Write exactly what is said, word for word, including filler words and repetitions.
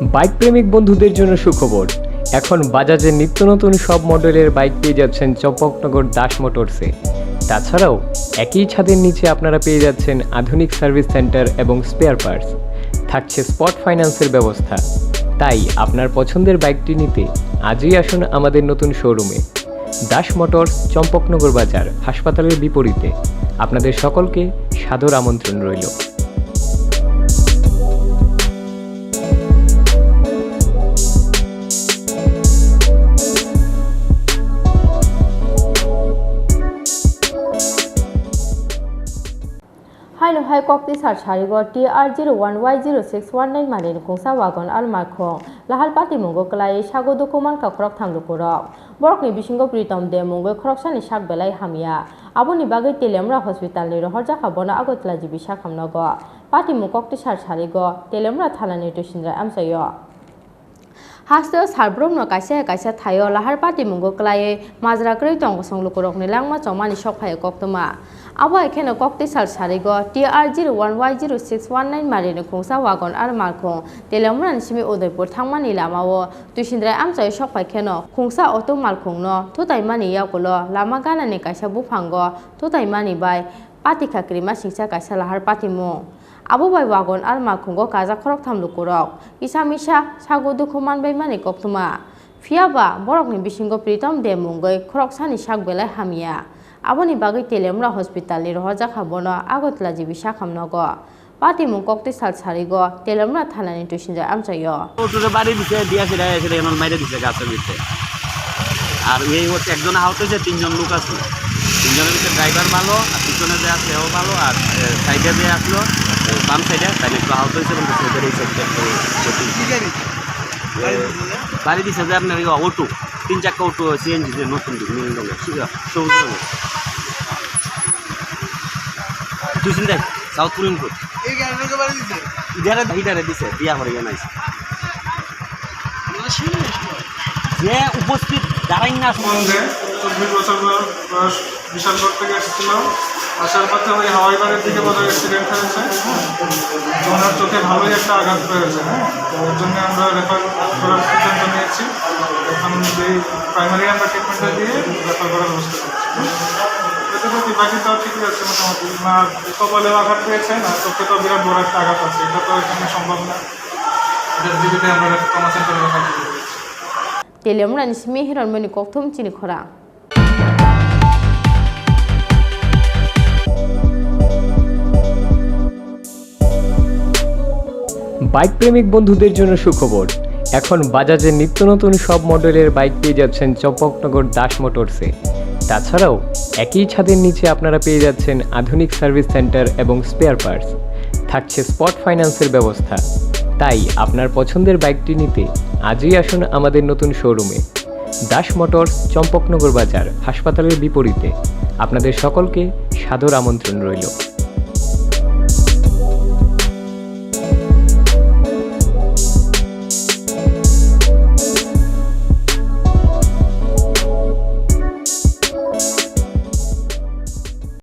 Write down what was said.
বাইক প্রেমিক বন্ধুদের জন্য সুখবর। এখন বাজাজের নিত্য নতুন সব মডেলের বাইক পেয়ে যাচ্ছেন চম্পকনগর দাস মোটরসে। তাছাড়াও একই ছাদের নিচে আপনারা পেয়ে যাচ্ছেন আধুনিক সার্ভিস সেন্টার এবং স্পেয়ার পার্টস। থাকছে স্পট ফাইন্যান্সের ব্যবস্থা। তাই আপনার পছন্দের বাইকটি নিতে আজই আসুন আমাদের নতুন শোরুমে। দাস মোটরস, চম্পকনগর বাজার, হাসপাতালের বিপরীতে। আপনাদের সকলকে সাদর আমন্ত্রণ রইল। Haino hai kok tisar sarigo T R zero one Y zero six one nine mani ni khungsa wagon ar malkhung lahar patimungo kwlaiwi sago dukhu mankha khoroktham lukurok. Borokni bisingo Pritom de mungwi khoroksani sak belai hamya. Aboni bagwi Teliamura hospitalni rohorjakha bono Agartala G B sakhamnogo. Patimung kok tisar sarigo Teliamura thanani twisindrai amchaio. Hasteo sarbwrwngno kaisa ya kaisa thaio lahar patimungo kwlaiwi majra kwrwi tong kosong lukurokni langma chongmani sok phaio koktwma. Abo hai kheno kok tisal sarigo T R zero one Y zero six one nine marini khungsa wagon ar malkhung Teliamurani simi Udaipur thangmani lamao twisindrai amchaio sok phai kheno khungsa auto malkhungno thutaimani yakulo lama ganani kaisa buphango thutaimani bai patikha kwrwima singcha kaisa lahar patimung. Abo bai wagon ar malkhungo kajak khoroktham lukurok kisa misa sago dukhu manbaimani koktwma. Phiya ba borokni bisingo Pritom de mungwi khoroksani sak belai hamya. Aboni bagwi Teliamura hospitalni rohorjakha bono Agartala G B sakhamnogo. Patimung kok tisal sarigo Teliamura thanani twisindrai amchaio. অটোরে বাড়ি দিছে, দিয়া সেটা এসে দেখেন ওর মাইরে দিছে গাছের ভিতরে। আর এই হচ্ছে একজন আহত হয়েছে, তিনজন লোক আছে। তিনজনের ভিতরে ড্রাইভার ভালো, আর পিছনে যে আছে ও ভালো, আর, এ, সাইডে যে আসলো, এ, বাম সাইডে, তাই একটু আহত হয়েছে, বলতে সেটার এই সাইডটা একটু ক্ষতি। কি গাড়ি? এ, বাড়ি দিছে যে? বাড়ি দিছে যে আপনার এই অটো, তিন চাক্কা অটো, সি এন জি যে নতুন দিক, নীল রঙের, ঠিক আছে? সবুজ রঙের। তুই চিন্তায় সাউথ পুলিনপুর। এই গাড়িটাকে বাড়ি দিছে? ইধারে, ইধারে দিছে, বিয়া করে ইয়ে নাইছে। যে উপস্থিত দাঁড়াই না। সঙ্গে চব্বিশ বছর বয়স বিশালগড় থেকে এসেছিলাম। আসার পথে ওই হাওয়াই বাড়ির দিকে বোধহয় অ্যাক্সিডেন্ট হয়েছে। ওনার চোখে ভালোই একটা আঘাত পেয়েছে, হ্যাঁ। তো ওর জন্য আমরা রেফার করার সিদ্ধান্ত নিয়েছি। এখন যেই প্রাইমারি আমরা ট্রিটমেন্টটা দিয়ে রেফার করার ব্যবস্থা করছি। এতে তো কি, বাকি তো ঠিকই আছে মোটামুটি। ওনার কপালেও আঘাত পেয়েছে, না চোখে তো বিরাট বড় একটা আঘাত আছে, এটা তো এখানে সম্ভব না। এটা জিবিতে আমরা ট্রমা সেন্টারে রেফার করে দিয়েছি। Teliamurani simi Hironmoni kokthum chini khorang. Bike প্রেমিক বন্ধুদের জন্য সুখবর। এখন বাজাজের নিত্য নতুন সব মডেলের বাইক পেয়ে যাচ্ছেন চম্পকনগর দাস মোটরসে। তাছাড়াও একই ছাদের নিচে আপনারা পেয়ে যাচ্ছেন আধুনিক সার্ভিস সেন্টার এবং স্পেয়ার পার্টস। থাকছে স্পট ফাইন্যান্সের ব্যবস্থা। তাই আপনার পছন্দের বাইকটি নিতে আজই আসুন আমাদের নতুন শোরুমে। দাস মোটরস, চম্পকনগর বাজার, হাসপাতালের বিপরীতে। আপনাদের সকলকে সাদর আমন্ত্রণ রইল।